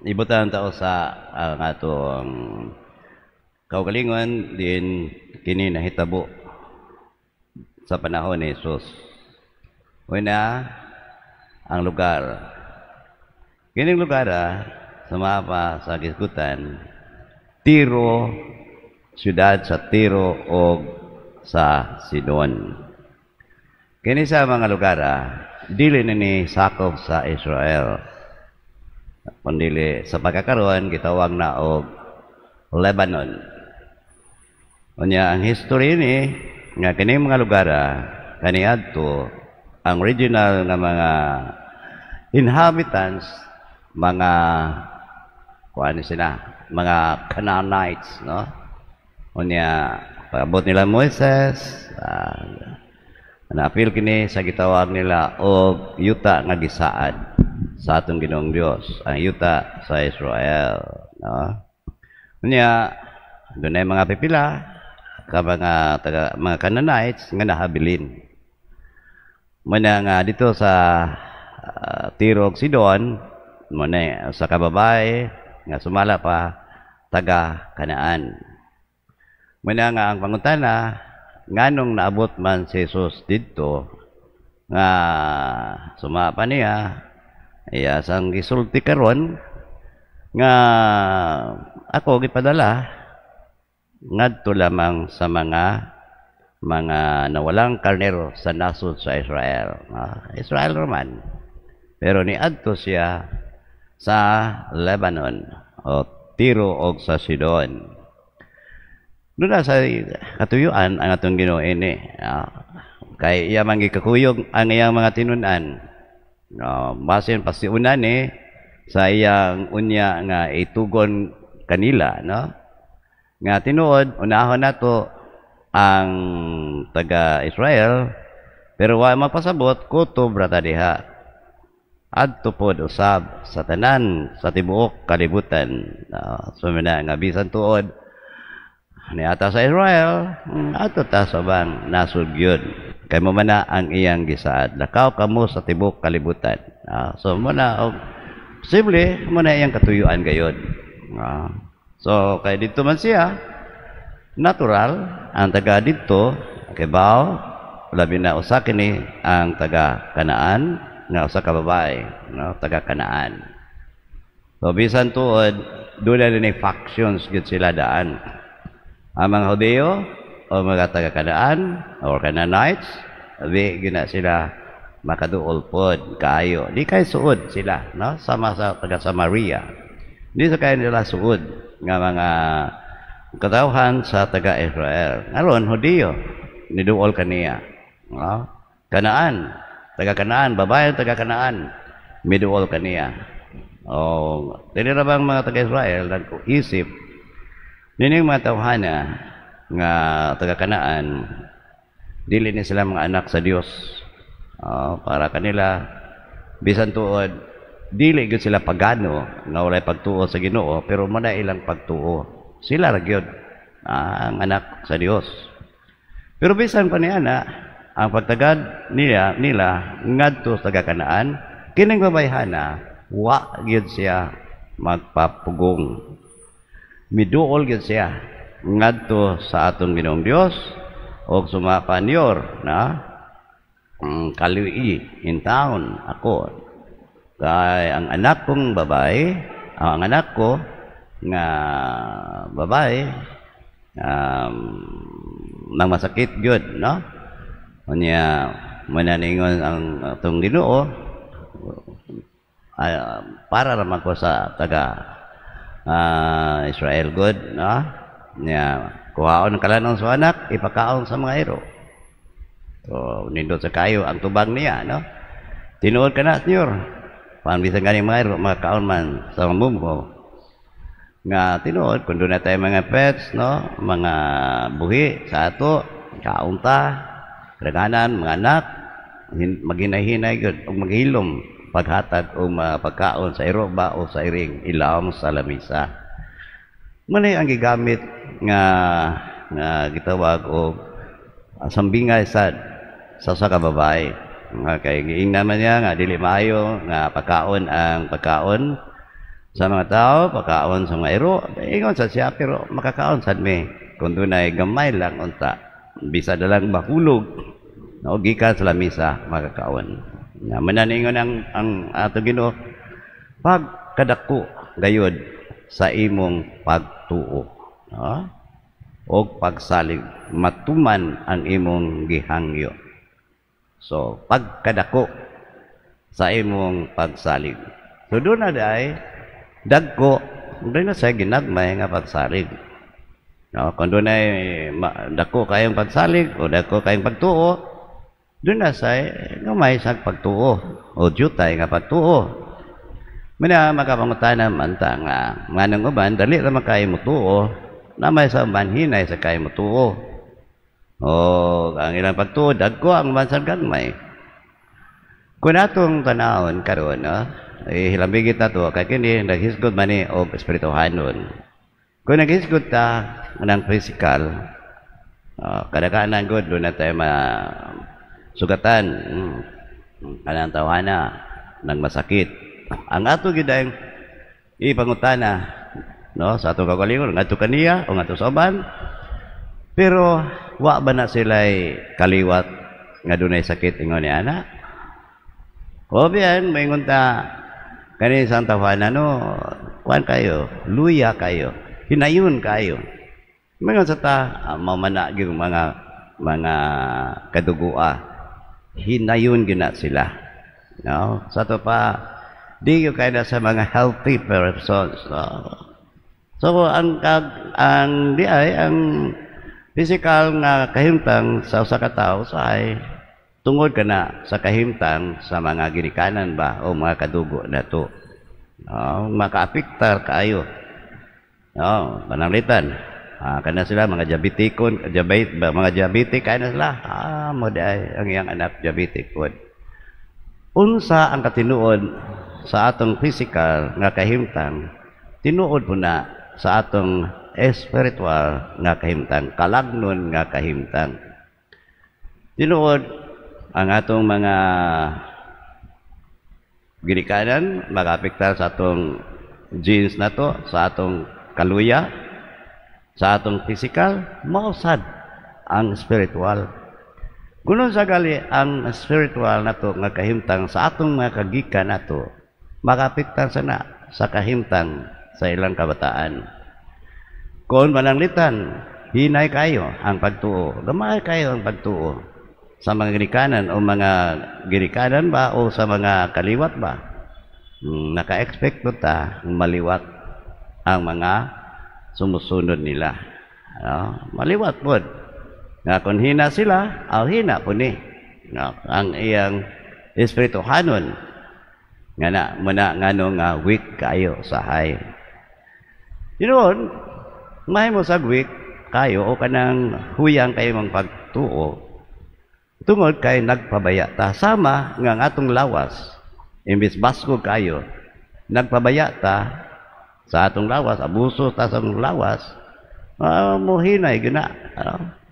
Ibutang tao sa ang atong kaugalingon din kini nahitabo sa panahon ni Jesus. Una, ang lugar. Kining lugar sa mapa sa gisgutan, Tiro, siyudad sa Tiro o sa Sidon. Kini sa mga lugar, dili na ni sakop sa Israel. Kundili sa pagkakaroon, gitawag na og Lebanon. Unya, ang history ni nga kini mga lugar kaniadto ang original nga mga inhabitants, mga kuan sila, mga Canaanites, no? Unya pag-abot nila Moises, naapil kini sa gitawag nila og yuta nga gisaad sa atong Ginoong Dios, ang yuta sa Israel, no? Unya dunay mga pipila ka mga taga mga Canaanites nga nahabilin. Muna nga dito sa Tiro ug Sidon, muna sa kababae nga sumala pa taga Kanaan. Muna nga ang pangutana, nganong naabot man si Jesus didto nga suma pa niya iya sang gisulti karon nga ako gipadala ngadto lamang sa mga nawalang karnero sa nasod sa Israel. Israel raman. Pero niadto siya sa Lebanon o Tiro o sa Sidon. Doon na sa katuyuan ang atong Ginoo ini. Kay iya man gikakuyog ang iyang mga tinun-an. Basin pasiunan ni sa iyang unya nga itugon kanila, no? Nga tinuod unahon nato ang taga Israel, pero wa mapasabot kutob ra ta diha. Adto pod usab sa tanan sa tibuok kalibutan. So na nga bisan tuod niata sa Israel, adto ta sa ubang nasod gyud. Kay mo man na ang iyang gisaad. Lakaw kamo sa tibuok kalibutan. So mo na og posible mo na iyang katuyuan gayod. So kay didto man siya natural ang taga didto kay bao, labi na usa kini ang taga Kanaan nga usa ka babae, no, taga Kanaan. So bisan tuod doon na factions gyud sila daan. Ang mga Hudeo o mga taga Kanaan or Canaanites, di gyud na sila makaduol pod kaayo. Di kay suod sila, no? Sama sa taga Samaria. Di sa kay nila suod nga mga katawhan sa taga Israel. Aron Hudeo niduol kaniya. No? Kanaan, taga Kanaan, babae taga Kanaan, miduol kaniya. O dili ra bang mga taga Israel nag-isip nining mga tawhana nga taga Kanaan dili ni sila mga anak sa Dios. Para kanila bisan tuod dili gyud sila pagano nga walay pagtuo sa Ginoo, pero mo na ilang pagtuo. Sila ra gyud ang anak sa Dios. Pero bisan pa niya na ang pagtagad nila ngadto sa taga Kanaan, kining babayhana wa gyud siya magpapugong. Miduol gyud siya ngadto sa atong Ginoong Dios og sumapanyor na kaliwi in town ako. Kay ang anak kong babae, ang anak ko nga babae nang masakit gyud, no? Unya mananingon ang atong Ginoo para raman ko sa taga Israel good, no? Nya kuhaon ang kalanon sa anak, ipakaon sa mga iro. So nindot sa kayo ang tubang niya, no? Tinuod ka na, Senyor. Paan bisan ganing mga iro, makakaon man sa mumho. Nga tinuod, kung doon na tayo mga pets, no? Mga buhi sa ato, kaunta, kadaghanan, mga anak, maghinay-hinay gyud ug maghilom paghatag o mga pagkaon sa iro ba o sa iring ilawom sa lamisa. Manay ang gigamit nga gitawag og sambingay sad sa usa ka babae. Nga kay giingnan man niya nga dili maayo nga pagkaon ang pagkaon Sa mga tao, pakaon sa mga iro, ingon sa siya, pero makakaon sad mi. Kung dunay gamay lang unta, bisa na lang mahulog, no, gikan sa lamisa, makakaon. Na mananingon ang ato Ginoo, pagkadako gayod sa imong pagtuo. No? O pagsalig, matuman ang imong gihangyo. So, pagkadako sa imong pagsalig. So, doon na day, dagko, doon na sa ginagmay nga pagsalig. No, kung doon ay dako kayong pagsalig o dako kayong pagtuo, doon na sa gamay sa pagtuo o jutay nga pagtuo. Muna makapangutana man ta nga nganong uban dali ra man kayo mutuo, namay sa uban hinay sa kayo mutuo. O ang ilang pagtuo dagko, ang uban sa gagmay. Kung atong tanawon karon, no, eh, hilambigit na to kay kini naghisgot man ni og espirituhanon. Kung naghisgot ta ng physical, kadakanan gud doon na tayo ma sugatan, kanang tawana nang masakit. Ang ato gid ang ipangutana, no, sa atong kaugalingon ngadto kaniya o ngadto sa uban, pero wa ba na sila'y kaliwat nga dunay sakit ingon ni ana? O biyan maingon ta kani sa tawana, no, kuan kayo, luya kayo, hinayon kayo. Maingon sa ta, mamana gyud mga kadugua, hinayon gyud na sila, no? Sa to pa di gyud kay na sa mga healthy persons, no? So ang di ay ang physical nga kahimtang sa usa ka tawo sa ay tungod kana sa kahimtang sa mga ginikanan ba o mga kadugo nato. No, makaapektar kaayo. No, pananglitan. Kana sila mga diabetikon, diabet, mga diabetic kaya na sila. Mo di ay ang iyang anak diabetic pod. Unsa ang katinuod sa atong physical nga kahimtang, tinuod po na sa atong espiritual nga kahimtang, kalagnon nga kahimtang. Tinuod ang atong mga ginikanan makaapektar sa atong genes nato, sa atong kaluya, sa atong physical, mausad ang spiritual. Kuno sa gali ang spiritual nato nga kahimtang sa atong mga kagikan nato, makaapektar sa na sa kahimtang sa ilang kabataan. Kung mananglitan, hinay kayo ang pagtuo, gamay kayo ang pagtuo sa mga ginikanan o mga ginikanan ba o sa mga kaliwat ba. Naka-expect mo ta maliwat ang mga sumusunod nila. No? Maliwat po. Nga kung hina sila, aw hina po ni. No? Ang iyang espirituhanon. Nga na, muna ngano nga weak kayo sahay. Yun, mahimo sa weak kayo o kanang huyang kayo mang pagtuo tungod kay nagpabaya ta, sama nga ang atong lawas. Imbis baskog kayo, nagpabaya ta sa atong lawas, abuso ta sa atong lawas, muhinay gina,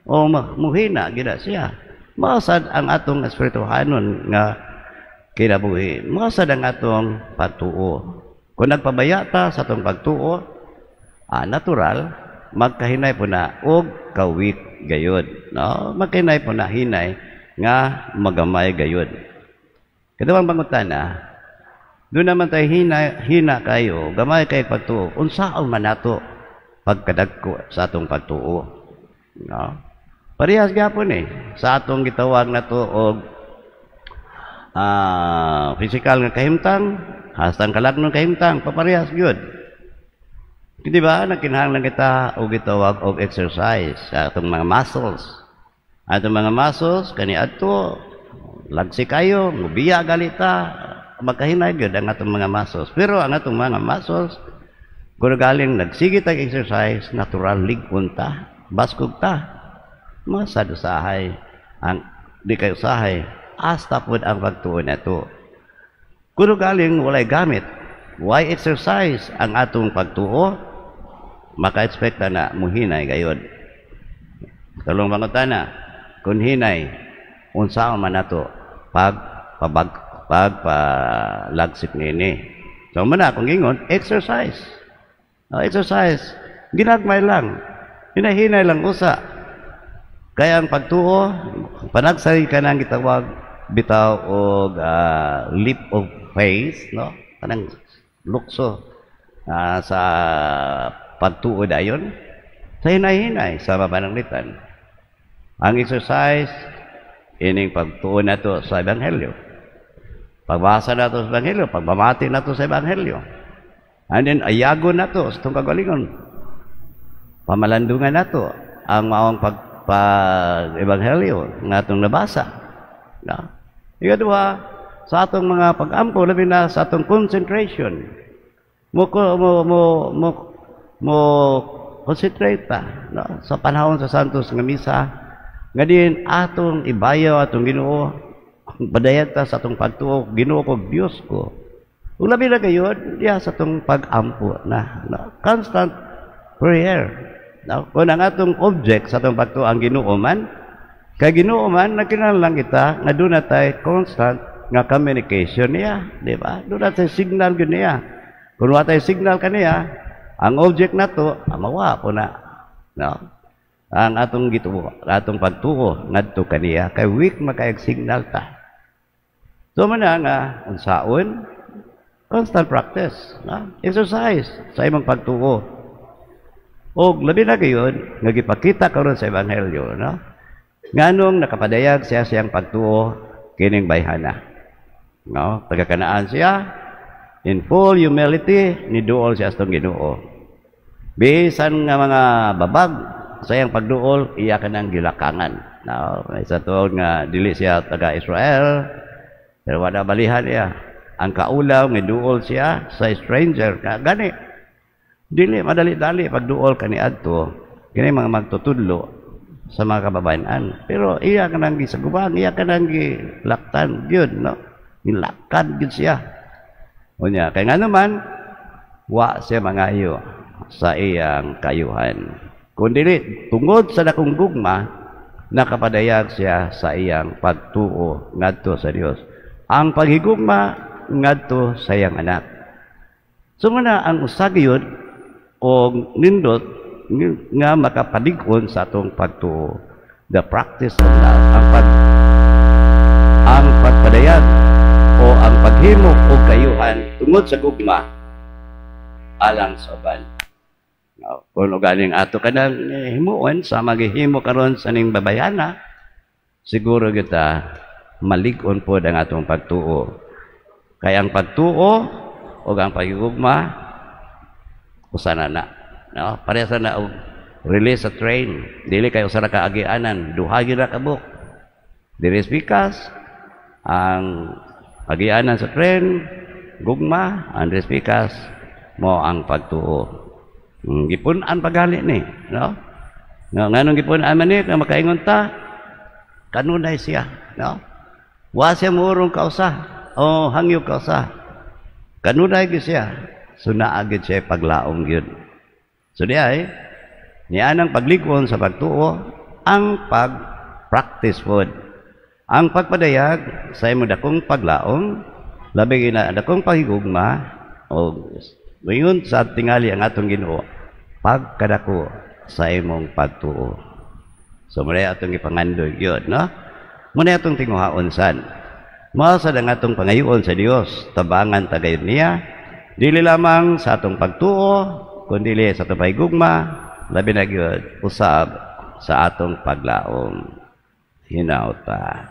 o muhina gina siya. Mausad ang atong espirituhanon nga kinabuhi, mausad ang atong pagtuo. Kung nagpabaya ta sa atong pagtuo, natural magkahinay po na og kawik gayod, no? Magkahinay po na, hinay nga magamay gayod. Kaduhang pangutana, doon naman tayo hina, hina kayo, gamay kay pagtuo, unsaon man nato pagkadagko sa atong pagtuo, no? Parehas gyapon eh sa atong gitawag nato og physical nga kahimtang hastang kalagnon kahimtang, paparehas gyud. Di ba, nagkinahanglan kita og gitawag og exercise sa atong mga muscles. Atong mga muscles kani adto lagsi kayo, mubiya galita, magkahinay gyud ang atong mga muscles. Pero ang atong mga muscles, kung galing nagsige tag exercise, natural lig-on ta, baskog ta. Masad usahay ang di kayo usahay, hasta pod ang pagtuo nato. Kung galing walay gamit, why exercise ang atong pagtuo, maka-expect na muhinay gayod. Tulong pangutana, kung hinay, unsa man nato pag pabag pagpalagsik nini? So man akong ingon, exercise. No, exercise. Ginagmay lang. Hinahinay lang usa. Kaya ang pagtuo, panagsay ka nang gitawag bitaw og leap of faith, no? Kanang lukso sa pagtuo dayon sa hinay-hinay sa mapananglitan. Ang exercise ining pagtuo nato sa ebanghelyo. Pagbasa nato sa ebanghelyo, pagpamati nato sa ebanghelyo. And then ayagon nato sa atong kagalingon. Pamalandungan nato ang maong pag ebanghelyo nga atong nabasa. No? Ikaduha, sa atong mga pag-ampo, labi na sa atong concentration. Mo mo mo mo, mo concentrate ta, no? Sa panahon sa Santos nga misa nga diin atong ibayaw atong Ginoo, padayag ta sa atong pagtuo, "Ginoo ko, Dios ko." Ug labi na gayud diha sa atong pag-ampo na, no? Constant prayer, no? Kung ang atong object sa atong pagtuo ang Ginoo man, kay Ginoo man, nagkinahanglan kita nga duna tay constant nga communication niya, di ba? Duna tay signal gyud niya. Kung wa tay signal kaniya, ang object nato mawa po na, no? Ang atong gituo, atong pagtuo ngadto kaniya kay weak makayag signal ta. So man nga unsaon, constant practice, no? Exercise sa imong pagtuo. Og labi na gayud nga gipakita karon sa ebanghelyo, no? Nganong nakapadayag siya siyang pagtuo kining bayhana. No? Taga-Kanaan siya, in full humility niduol siya sa Ginoo. Bisan nga mga babag sa iyang pagduol, iya kanang gilakangan. No, may sa tuod nga dili siya taga Israel, pero wala balihan niya. Ang kaulaw nga duol siya sa stranger. Gani, dili madali-dali pagduol kaniadto kini mga magtutudlo sa mga kababayan. Pero iya kanang gisagubang, iya kanang gilaktan gyud, no? Gilaktan gyud siya. Unya, kay nga naman wa siya mangayo sa iyang kayuhan. Kung dili tungod sa dakong gugma, nakapadayag siya sa iyang pagtuo ngadto sa Dios. Ang paghigugma ngadto sa iyang anak. So muna ang usa gyud og nindot nga makapalig-on sa atong pagtuo. The practice of love. Ang pagpadayag o ang paghimo og kayuhan tungod sa gugma alang sa uban. No, kung galing ato kanang himuon sa maghihimo karon sa ning babayana, siguro kita malig-on pod ang atong pagtuo. Kay ang pagtuo o ang paghigugma usa na na. No? Parehas na og release sa train. Dili kay usa ra ka agianan, duha gyud ra ka buok. Diri pikas ang agianan sa train, gugma, ang diri pikas mo ang pagtuo. Gipun-an pagali ni, no? No, nganong gipun-an man ni nga makaingon ta kanunay siya, no? Wa siya mourong kausa o hangyo kausa. Kanunay gyud siya. So naa gyud siya paglaom gyud. So di ay niya ang paglig-on sa pagtuo, ang pag-practice pod. Ang pagpadayag sa imong dakong paglaom, labi na dakong paghigugma o ngayon sa tingali ang atong Ginoo, pagkadako sa imong pagtuo. So muna atong ipangandoy gyud, no? Muna atong tinguhaon san. Mao sad ang atong pangayoon sa Dios, tabangan ta gayud niya dili lamang sa atong pagtuo, kundi sa atong pahigugma, labi na gyud usab sa atong paglaom. Hinaot pa.